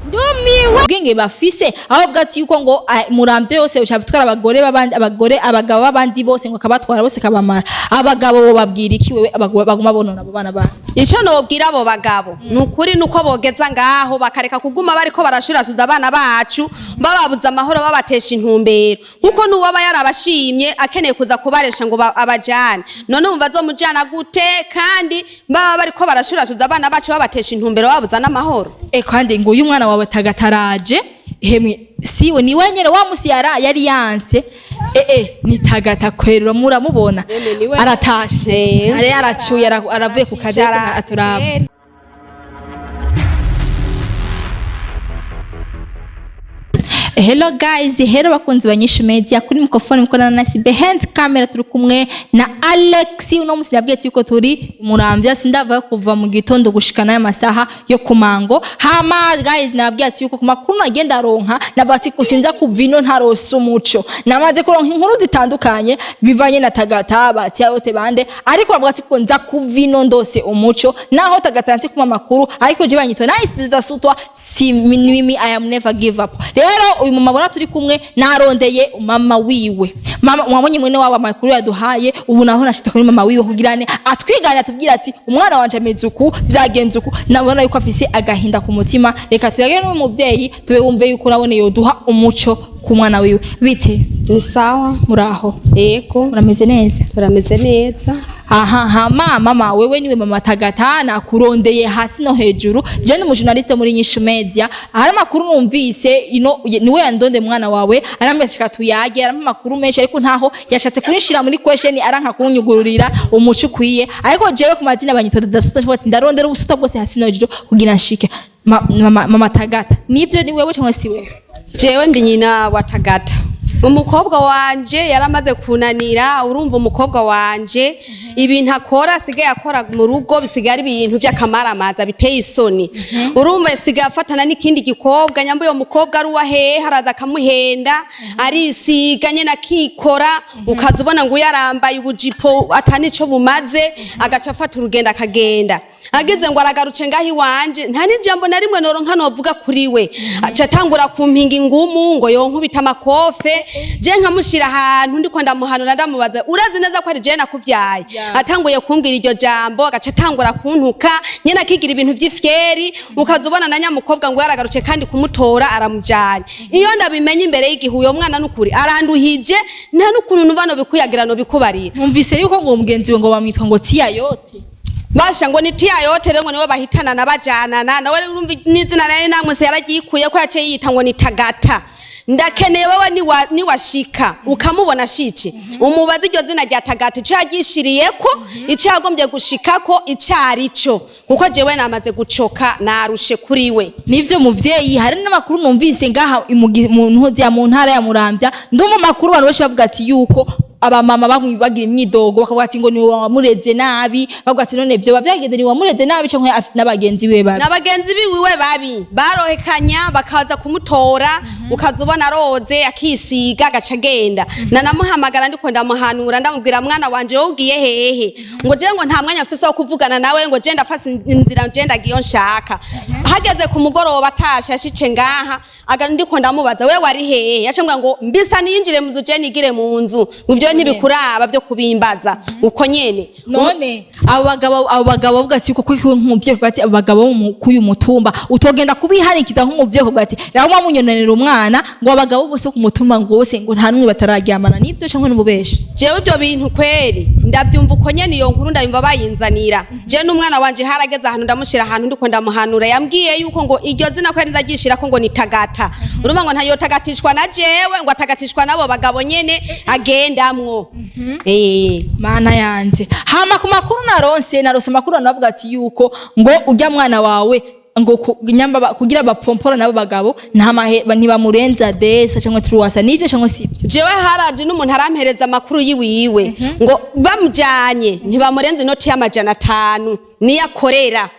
Ndumiwe. Ubwenge bafise aho avuga ati yuko ngo Muramvya yose uca bitwara abagore b'abandi, abagore, abagabo b'abandi bose, ngo akabatwara bose kabamara. Abagabo bo babwira iki wewe, abagabo baguma bonona abo bana bana? Icyo nobwira abo bagabo ni ukuri nuko bogeza ngaho bakareka kuguma bariko barashurashuza abana bacu, bababuza amahoro, babatesha intumbero, nkuko n'uwaba yarabashimye akeneye kuza kubaresha ngo abajane. None wumva azomujana gute kandi baba bariko barashurashuza abana bacu, babatesha intumbero, babuza n'amahoro? E, kandi ngo uyu mwana wawe Tagataraje, hemwe siwe, ni wenyene wa musi yara yari yanse. Ni Tagata kwerura, muramubona aratashe. Ari yaracuye, aravuye ku kazi, ariko aturaba. Hello guys, hello bakunzi ba Nyishu Media, kuri microphone mukorana na Nice, behind camera turi kumwe na Alex. Uno musi nabwiye yuko turi Muramvya, sindava kuva mu gitondo gushika n'aya masaha yo kumango. Hama guys, nabwiye ati yuko ku makuru nagenda aronka, navuga ati kusinza kuva ino ntarose umuco. Namaze kuronka inkuru zitandukanye bivanye na Tagata, bati yote bande, ariko bavuga ati ko nza kuva ino ndose umuco. Naho Tagata nse kuma makuru, ariko je banyitwa Nice Dasutwa, si mimi, I am never give up. Rero uyu mama bona turi kumwe, narondeye mama wiwe. Mama mwabonye mwene wabo amakuru yaduhaye, ubu naho nashitse kuri mama wiwe kugira ne atwigane, atubwira ati umwana wanje ameze uku, vyagenze uku. Nabona yuko afise agahinda ku mutima. Reka tuyage n'uyu muvyeyi, tube wumve yuko nabone yoduha umuco ku mwana wiwe. Bite? Ni sawa. Muraho? Yego. Murameze neza? Turameze neza. Aha, hama mama, wewe niwe mama Tagata nakurondeye hasi no hejuru. Je ndi umujournaliste muri Nyishu Media. Hari amakuru numvise ino, niwe yandonde mwana wawe, arambwira tuyage, arampa amakuru menshi, ariko ntaho yashatse kunshira muri question, aranka kunyugururira umuco ukwiye. Ariko jewe ku mazina banyitwa Dasuta, ati ndarondera ubusuta bwose hasi no hejuru kugira nshike. Mama Tagata, nivyo ni wewe cyangwa si wewe? Jewe ndi nyina wa Tagata. Umukobwa wanje yaramaze kunanira. Urumva umukobwa wanje ibintu akora, asigaye akora mu rugo, bisigaye ari ibintu by'akamaramaza biteye isoni. Urumva asigaye afatana n'ikindi gikobwa, nyamba uyo mukobwa ari uwahehe, araza akamuhenda, arisiga nyene akikora, ukaza ubona ngo yarambaye ubujipo atanico bumaze, agaca afata urugendo akagenda. Ageze ngo aragarutse ngaho iwanje, nta n'ijambo na rimwe noronka novuga kuri we, aca atangura kumpinga ingumu ngo yonkubita amakofe. Je nkamushira ahantu, ndiko ndamuhanura, ndamubaza: urazi neza ko ari jewe nakuvyaye? Atanguye kumbwira iryo jambo, agaca atangura kuntuka nyene, akigira ibintu vy'ifyeri. Ukaza ubona na nyamukobwa ngo yaragarutse kandi kumutora aramujanye. Iyo ndabimenye imbere y'igihe, uyo mwana n'ukuri aranduhije, nta n'ukuntu nuba nobikuyagira nobikubarira. Numvise yuko ngo mugenzi we ngo bamwitwa ngo Tiya yote. Basha ngo ni Tiya yote rero, ngo niwe bahitanana bajanana nawe. Urumva n'izina nari namwise yaragikuye ko yaciye yita ngo ni Tagata. Ndakeneye wewe niwashika ukamubona ashice, umubaze iryo zina rya Tagata ico yagishiriyeko, ico yagombye gushikako ico arico, kuko jewe namaze gucoka, narushe kuri we. Nivyo muvyeyi, hari n'amakuru numvise ngaha mu ntuzi ya mu ntara ya Muramvya. Ndumva amakuru abantu benshi bavuga ati yuko abamama bamwe bagira imyidogo, bakavuga ati ngo ni wamureze nabi, bavuga ati none vyo bavyageze ni wamureze nabi canke n'abagenzi we babi? N'abagenzi biwiwe babi barohekanya bakaza kumutora, ukaza ubona aroze akisiga agaca agenda. Nanamuhamagara ndiko ndamuhanura, ndamubwira: mwana wanje, wowe ugiye hehe? Ngo je ngo nta mwanya mfise wo kuvugana nawe, ngo je ndafase inzira, je ndagiye iyo nshaka. Hageze ku mugoroba atashe, ashice ngaha aga, ndiko ndamubaza: we wari hehe? Yaca ambwira ngo mbisa niyinjire mu nzu, je nigire mu nzu, ngo ibyo ntibikuraba byo kubimbaza uko nyene. None abo bagabo bavuga ati kuko iwe nk'umuvyeyi uvuga ati abo bagabo bo k'uyu mutumba utogenda kubihanikiza nk'umuvyeyi, uvuga ati rero munyonanira umwana, ngo abagabo bose bo ku mutumba ngo bose ngo nta n'umwe batararyamana, nivyo canke n'ububeshi? Jewe ibyo bintu kweri ndabyumva uko nyene, iyo nkuru ndayumva bayinzanira. Je n'umwana wanje harageze ahantu ndamushira ahantu, ndiko ndamuhanura, yambwiye yuko ngo iryo zina ko yari ndagishira ko ngo ni Tagata. Urumva ngo ntayo tagatishwa na jewe, ngo atagatishwa n'abo bagabo nyene agendamwo. Mana yanje! Hama ku makuru narose amakuru, abantu bavuga ati yuko ngo urya mwana wawe ngo nyamba kugira bapompora nabo bagabo nta ntibamurenza desa cyangwa truwasa, nivyo cyangwa sivyo? Jewe haraje n'umuntu arampereza amakuru yiwiwe ngo bamujanye ntibamurenza inoti y'500 niyo akorera.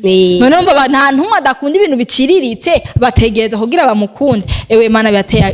None umva nta ntumwe adakunda ibintu biciriritse, bategereza kugira bamukunde. Ewe Mana,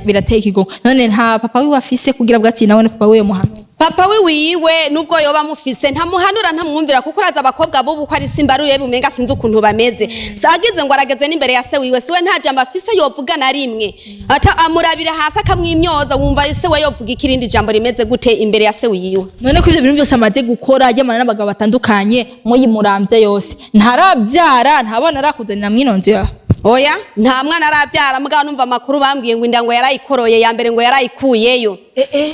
birateye ikigongo. None nta papa wiwe afise kugira bwa ati nawe papa wiwe muhano? Papa wiwiwe nubwo yoba amufise ntamuhanura, ntamwumvira, kuko uraza abakobwa bubu ko ari simbaruye, bumenga sinzi ukuntu bameze. Sagize ngo arageze n'imbere ya se wiwe, siwe nta jambo afise yovuga na rimwe. Ata amurabira hasi akamwimyoza. Wumva se we yovuga ikirindi jambo rimeze gute imbere ya se wiwe? None ko ivyo bintu byose amaze gukora, ajyamana n'abagabo batandukanye muyimuramvye yose, ntarabyara, nta bana arakuzanira mwino nzu yawe? Oya, nta mwana arabyara. Mugabo numva amakuru bambwiye ngo inda ngo yarayikoroye ya mbere, ngo yarayikuyeyo.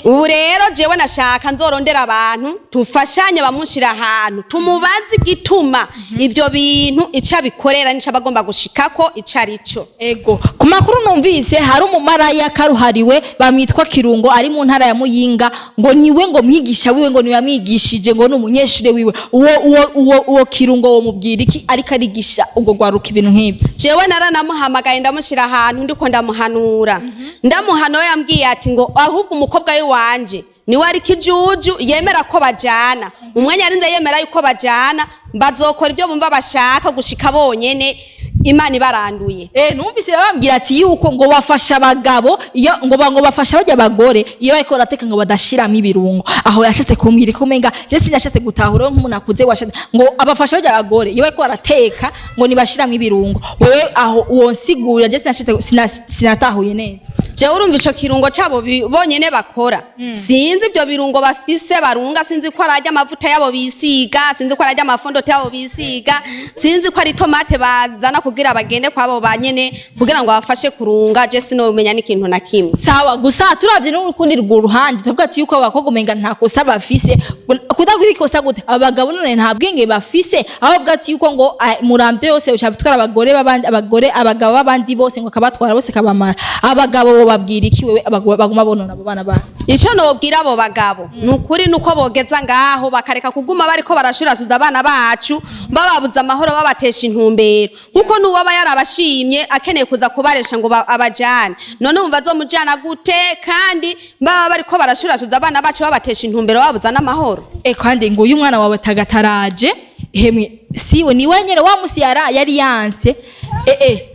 Ubu rero jewe nashaka nzorondera abantu tufashanye, bamunshira ahantu, tumubaze igituma ivyo bintu, ico abikorera n'ico aba agomba gushikako ico arico. Ego, ku makuru numvise hari umumaraya karuhariwe bamwitwa Kirungo ari mu ntara ya Muyinga, ngo niwe ngo mwigisha wiwe, ngo niwe yamwigishije, ngo ni umunyeshure wiwe. Uwo Kirungo wo mubwira iki ariko arigisha ubwo gwaruka ibintu nk'ibyo? Jewe naranamuhamagaye, ndamushira ahantu, ndiko ndamuhanura. Ndamuhanura, yambwiye ati ngo ahubwo umukobwa we wanje niwe ari kijuju, yemera ko bajana. Umwanya arinze yemera yuko bajana, bazokora ibyo bumva bashaka gushika bonyene Imana ibaranduye. Numvise bambwira ati yuko ngo bafasha abagabo iyo ngo ngo bafasha bajya abagore iyo bariko barateka ngo badashiramo ibirungo. Aho yashatse kumbwira ko umenga je sinashatse gutahura nk'umuntu akuze, washatse ngo abafasha bajya abagore iyo bariko barateka ngo nibashiramo ibirungo. Wewe aho wonsigurira, je sinashatse sinatahuye neza. Jewe urumva ico kirungo cabo bonyene bakora, sinzi ibyo birungo bafise barunga, sinzi ko ararya amavuta yabo bisiga, sinzi ko ararya amafondote yabo bisiga, sinzi ko ari tomate bazana kugira bagende kwabo banyene kugira ngo babafashe kurunga. Je sinomenya n'ikintu na kimwe. Sawa, gusa turavye n'urukundi rwo ruhande, tuvuga ati yuko abakobwa umenga nta kosa bafise. Kudagira ikosa gute? Abagabo none nta bwenge bafise? Aho bavuga ati yuko ngo muramvye yose uca bitwara abagore b'abandi, abagore, abagabo b'abandi bose, ngo akabatwara bose kabamara. Abagabo bo babwira iki wewe, abagabo baguma bonona abo bana bandi? Ico nobwira abo bagabo ni ukuri nuko bogeza ngaho bakareka kuguma bariko barashurashuza abana bacu, bababuza amahoro, babatesha intumbero, nkuko n'uwaba yarabashimye akeneye kuza kubaresha ngo abajane. None wumva azomujana gute kandi baba bariko barashurashuza abana bacu, babatesha intumbero, bababuza n'amahoro? Kandi ngo uyu mwana wawe tagataraje, hemwe siwe, ni wenyene wa musi yara yari yanse.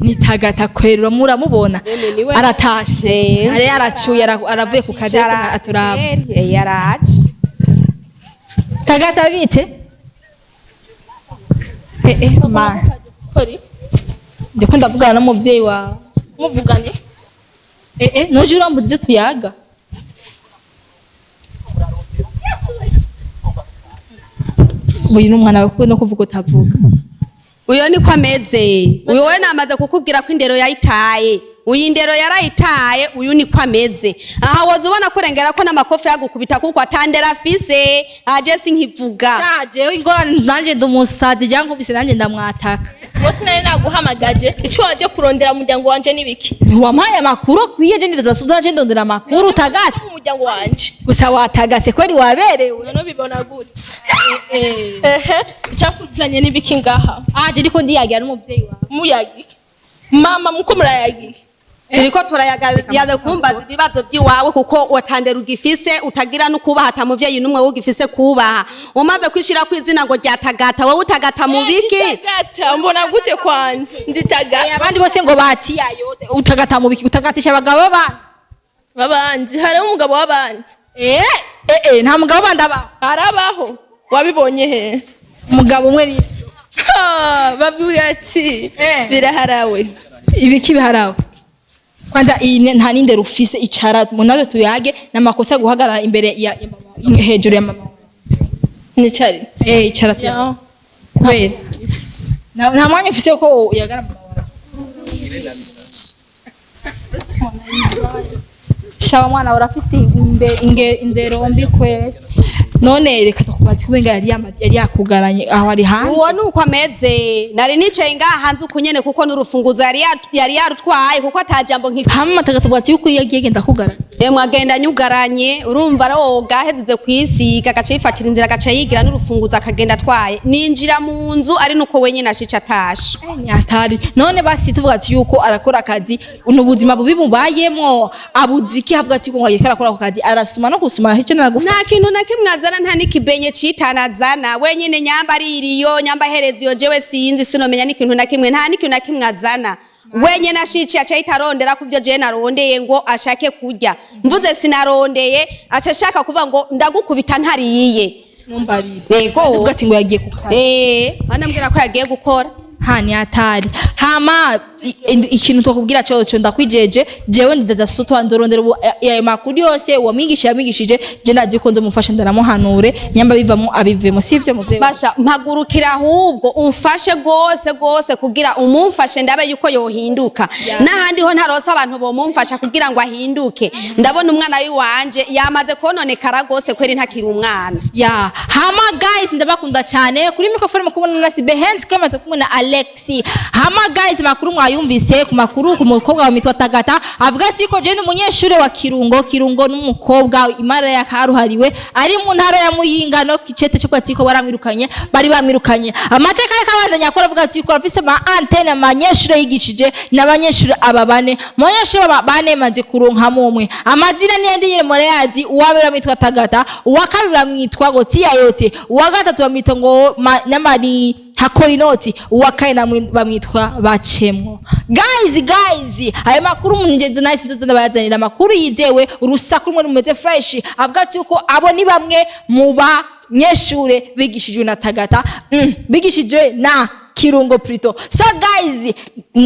Ni tagata kwerura, muramubona aratashe, ari yaracuye, aravuye ku kazi, ariko aturaba. Yaraje. Tagata, bite? Ma Kori. Ndiko ndavugana n'umuvyeyi wawe. Muvugane. Nuje urambuza ivyo tuyaga. Uyu ni umwana wawe kuko no kuvuga utavuga. Uyo niko ameze. Uyu we namaze kukubwira ko indero yayitaye. Uyu indero yarayitaye, uyu niko ameze. Aha woza ubona kurengera ko n'amakofi yagukubita kuko atandera afise. Aje sinkivuga. Jewe ingorane nanje ndi umusazi, jankubise nanje ndamwataka. Bose nari naguhamagaje, ico waje kurondera mu muryango wanje nibiki? Ntiwampaye amakuru akwiye, je ndadasuza, nje ndondera amakuru tagata. Mu muryango wanje. Gusa watagase kweri, waberewe. None ubibona gute? Ehe, icakuzanye nibiki ngaha? Aje ndiko ndiyagira n'umuvyeyi wawe. Muyagike mama, muko murayagike? Turiko turayagaza kumbaza ibibazo by'iwawe kuko watandera ugifise, utagira no kubaha, ata muvyeyi n'umwe wugifise kubaha. Umaze kwishira ku izina ngo ryatagata, wowe utagata mu biki? Nditagata, mbona gute kwanza nditagata? Abandi bose ngo batiyayo, utagata mu biki? Utagatisha abagabo b'abandi? Babandi, hariho umugabo w'abandi. Nta mugabo bandi abaho. Harabaho, wabibonye he? Umugabo umwe n'isi. Ha, babwira ati biraharawe. Ibiki biharawe? Kwanza iyi nta nindero ufise. Icara munazo tuyage, n'amakosa guhagarara imbere ya mama, hejuru ya mama. Nicari. Icara tuyage kubera nta mwanya ufise ko uyagara mama wawe. Shawa mwana, urafise indero mbi kweri. None reka tukubaze, kubenga yari yamaze, yari yakugaranye aho ari hanze. Uwo nuko ameze. Nari nicaye ngaha hanze uko nyene kuko n'urufunguzo yari yarutwaye kuko atajambo nkifi. Hama tagatuvuga ati yuko iyo agiye genda kugarana. Emwe agenda anyugaranye, urumva aroga ahejeje kwisiga agaca yifatira inzira, agaca yigira n'urufunguzo akagenda atwaye. Ninjira mu nzu ari nuko wenyine ashica atashe. Nyatari none basi tuvuga ati yuko arakora akazi, n'ubuzima bubi mubayemwo, abuze iki? Havuga ati ngo ariko arakora ako kazi, arasuma no gusuma hico naragufa. Nta kintu na kimwe azana, nta n'ikibenye citana azana wenyine. Nyamba aririyo, nyamba ahereza iyo, jewe sinzi, sinomenya n'ikintu na kimwe. Nta n'ikintu na kimwe azana. Wenyene ashiciye aca ahita arondera kubyo jewe narondeye ngo ashake kurya. Mvuze sinarondeye, aca ashaka kuvuga ngo ndagukubita ntariye. Mumbarire. Yego. Avuga ati ngo yagiye ku kazi. Eh, anambwira ko yagiye gukora. Ha, ni hatari. Hama ikintu tokubwira cyo ndakwijeje, jewe ndadasutwa, nzorondera ayo makuru yose uwo mwigisha yamwigishije. Je ndazi ko nzomufasha, ndanamuhanure, nyamba bivamo abivemo, sivyo muvyeyi? Basha mpagurukira ahubwo umfashe gose gose kugira umumfashe, ndabe yuko yohinduka. N'ahandi ho ntarose abantu bomumfasha kugira ngo ahinduke. Ndabona umwana w'iwanje yamaze kononekara gose kweri, ntakiri umwana. Ya, hama guys, ndabakunda cyane. Kuri microphone mukubona na behind camera kumwe na Alexi. Hama guys, makuru mwayumvise ku makuru ku mukobwa wa mitwa Tagata, avuga ati ko je ndi umunyeshure wa Kirungo. Kirungo n'umukobwa imara ya karuhariwe ari mu ntara ya Muyinga, no kicete cyo ati ko baramwirukanye, bari bamwirukanye. Amateka y'akabandanya akora, avuga ati ko afise ama antenne, amanyeshure yigishije n'abanyeshure aba bane. Mu banyeshure aba bane maze kuronkamo umwe, amazina niyo ndi nyine murayazi. Uwa bamwitwa Tagata, uwa kabiri bamwitwa ngo Tiyayote, uwa gatatu bamwitwa ngo Nyamari Hakorinoti, uwa kane namwe bamwitwa Bacemwo. Guys, guys, ayo makuru mungenzi nice, nzoza ndabayazanira amakuru yizewe, urusaku rumwe rumeze fresh. Avuga ati yuko abo ni bamwe mu banyeshure bigishijwe na Tagata, bigishijwe na Kirungo plutôt. So guys,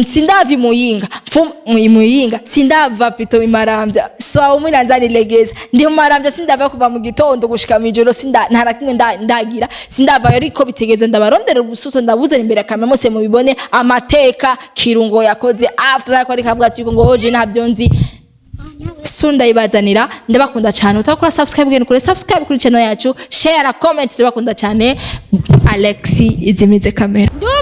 sindava Imuyinga, Imuyinga sindava, plutôt Imaramvya. So umwe nanzanilegeza ndi mu Maramvya, sindava kuva mu gitondo gushika mw'ijoro, sinda nta na kimwe ndagira, sindava. Ariko bitegereza ndabarondera ubusuto, ndabuzana imbere ya kamera mose mubibone amateka Kirungo yakoze after ko ariko avuga ati ngo hoje ntabyo nzi. So ndayibazanira. Ndabakunda cyane. Utakora subscribe, genda kuri subscribe kuri channel yacu, share, comment. Ndabakunda cyane. Alexi izimize kamera. Ndumiwe.